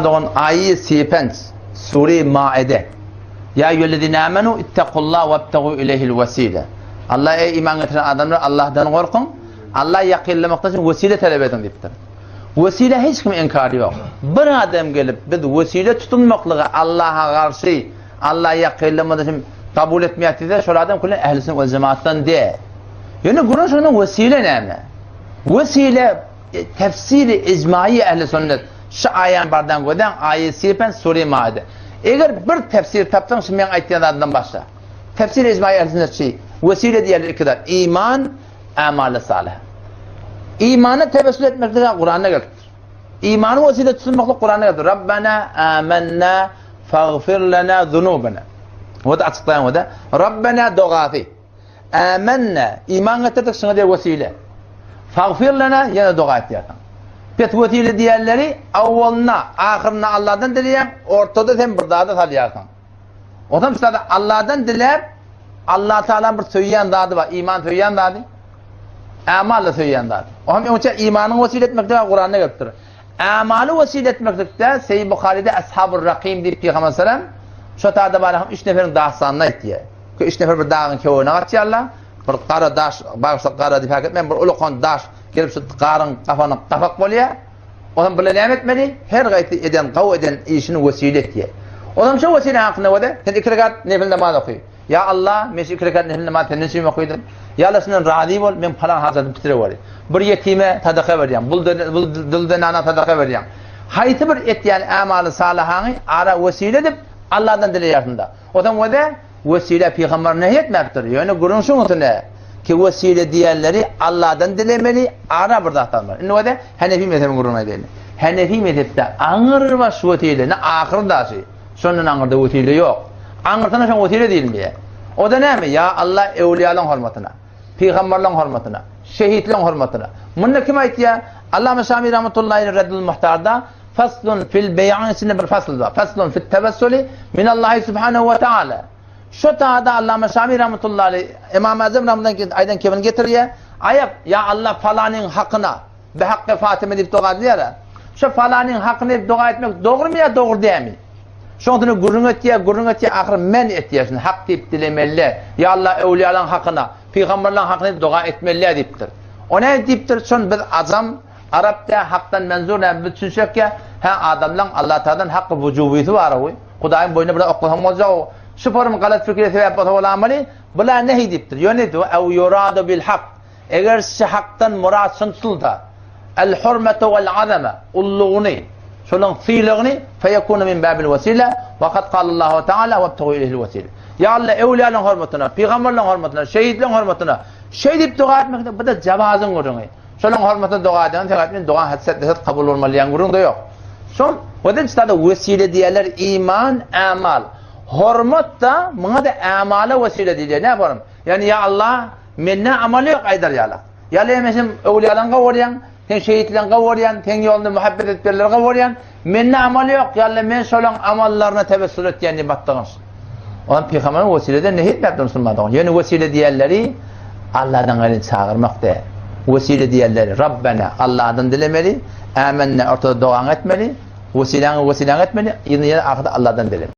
Dogan aýy sepenç, Sure Maide. Ýa eýýühellezine amenu ittakullaha webtegu ileyhil wesile. Allah eý iman getiren adamlar Allahdan gorkuň, Alla ýakynlamakdan üçin wesile talap ediň diýipdir. Wesile hiç kimiň inkary ýok. Bir adam gelip biz wesile tutunmaklygy Allaha garşy, Alla ýakynlamada üçin kabul etmeýär diýse, şol adam külen ähli sünnet we jemaatdan däl. Ýöne gürrüň şonda wesile näme? Wesile Tefsiri icmaýy ähli sünnet şu aýany bardan gözläň aýy sipen sure maide. Eger bir tefsir tapsaň şu meň aýtýan zadymdan başla. Tefsiri icmaýy ähli sünnet şi wesile diýerler iki zat iman amaly salyh. Imana tewessül etmeklik Kuranda gelipdir. Imany wesile tutunmaklyk Kuranda gelipdir. Rabbena amenna fagfir lena zunubena. O da açyklaýan o da Rabbena dogasy. Ämenne, iman getirdik, şuňa diýer wesile. Fagfir lena, ýene doga etýärsiň. Pes wesile diýenleri awwalynda, ahyrynda Allahdan dileýäň, ortada sen bir zada salýarsyň. Onsoň şu zady Allahdan diläp, Allah Taala bir söýýän zady bar, iman söýýän zady. Ämal-da söýýän zady. O hem öňçe imanyň wesile etmekde Kuranda gelipdir. Ämaly wesile etmeklikde Seýid Buharyda Ashabur Rakim diýip Pygamber sallam şo tada bar hem üç neferiň dastanyny aýtýar. Ki üç nefer bir dagyň kewegine gaçýarlar. Bir gara daş, bagyşla gara diýip häk etmän, bir ulakan daş gelip şu garyň gafany gapak bolýar. Onam bile näme etmeli? Her gaýsy eden gawy eden işini wesile etýär. Onam şo wesile hakynda wede, sen iki rekat nefil namaz oky. Ýa Allah, men şu iki rekat nefil namaz senden üçin okydym. Ýa Allah şundan razy bol, men palan hajatymy bitireweri. Bir ýetime sadaka berýän, bul dul zenana sadaka berýän. Haýsy bir etýän amaly salyhaňy ara wesile edip Allahdan dileýärsiň-da. Onsoň wede, Wesile pygamber nehy etmäpdir. Ýöne gürrüň şuň üstünde ki, wesile diýenleri Allahdan dilemeli, ara bir zat almaly. Indi wede Henefi mezhebiň gürrüňini aýdaýyn. Henefi mezhepde aňyrbaş wesile, ne ahyr daşy. Şondan aňyrda wesile ýok. Aňyrsyna şoň wesile diýilmeýär. O-da näme? Ýa Allah öwliýalaryň hormatyna, pygamberleriň hormatyna, şehitleriň hormatyna. Munda kim aýtýar? Allama Şami rahmetullahi Reddul Muhtarda Faslun fil beýanyň içinde bir fasl bar. Faslun fit tewessuli minallahi subhanehu we taala. Şu taýda Allama Şami rahmetullahi aleyh Imam Azam rahmetullahi aýdan kebini getirýär. Aýak, ýa Allah falanyň hakyna, bi hakky Fatyma diýip doga edilýär. Şu falanyň hakyna diýip doga etmek dogrumy ýa dogry dälmi? Şoň üçin gürrüň etýär, gürrüň etýär, ahyr men etýär şuny hak diýip dilemeli. Ýa Allah öwliýalaryň hakyna, pygamberleriň hakyna diýip doga etmeli diýipdir. O näme diýipdir? Şony biz ajam Arap dä hakdan menzur näme biz düşünşekýä hä adamlaň Allatagdan haky wujubysy bar-ow Hudaýyň boýnuna bir zat oklasaň boljak-ow şu forum galat pikire sebäp bolsa bolamaly bula nehi diýipdir ýöne diýipdir ew yuradu bil hak eger şi hakdan murat şun tutulsa el hurmetu wel azama ullugyny şolaň sylagyny feyekunu min babil wesile we kad kalallahu taala webtegu ileyhil wesile ýa Alla öwliýalaň hormatyna pygamberleň hormatyna şehitleň hormatyna şeý diýip doga etmek bu-da jawazyň gürrüňi Şolaň hormatyna doga edeniň sebäpli men dogaň hetset-leset kabul bolmaly diýen gürrüň-de ýok. Şol weden çytada wesile diýerler iman, ämal. Hormat-da muňa-da ämala wesile diýilýär. Näme bolam? Ýagny ýa Allah mende amal ýok aýdar ýalak. Ýa Allah men sen öwliýalaň gowurýaň, sen şehitleň gowurýan, seň ýolunda muhabbet edip berleri gowurýan. Mende amal ýok, ýa Allah men şolaň amallaryna tewessül etýän diýip batdygyň. Onam pygamber wesileden nehy etmäpdir musulman dogan. Ýöne wesile diýenleri Allahdan gaýry çagyrmak däl. Wesile diýenleri Rabbena Allahdan dilemeli, ämennä ortada dogaňy etmeli, wesiläňi wesiläňi etmeli, ýene ýene ahyrda Allahdan dilemeli.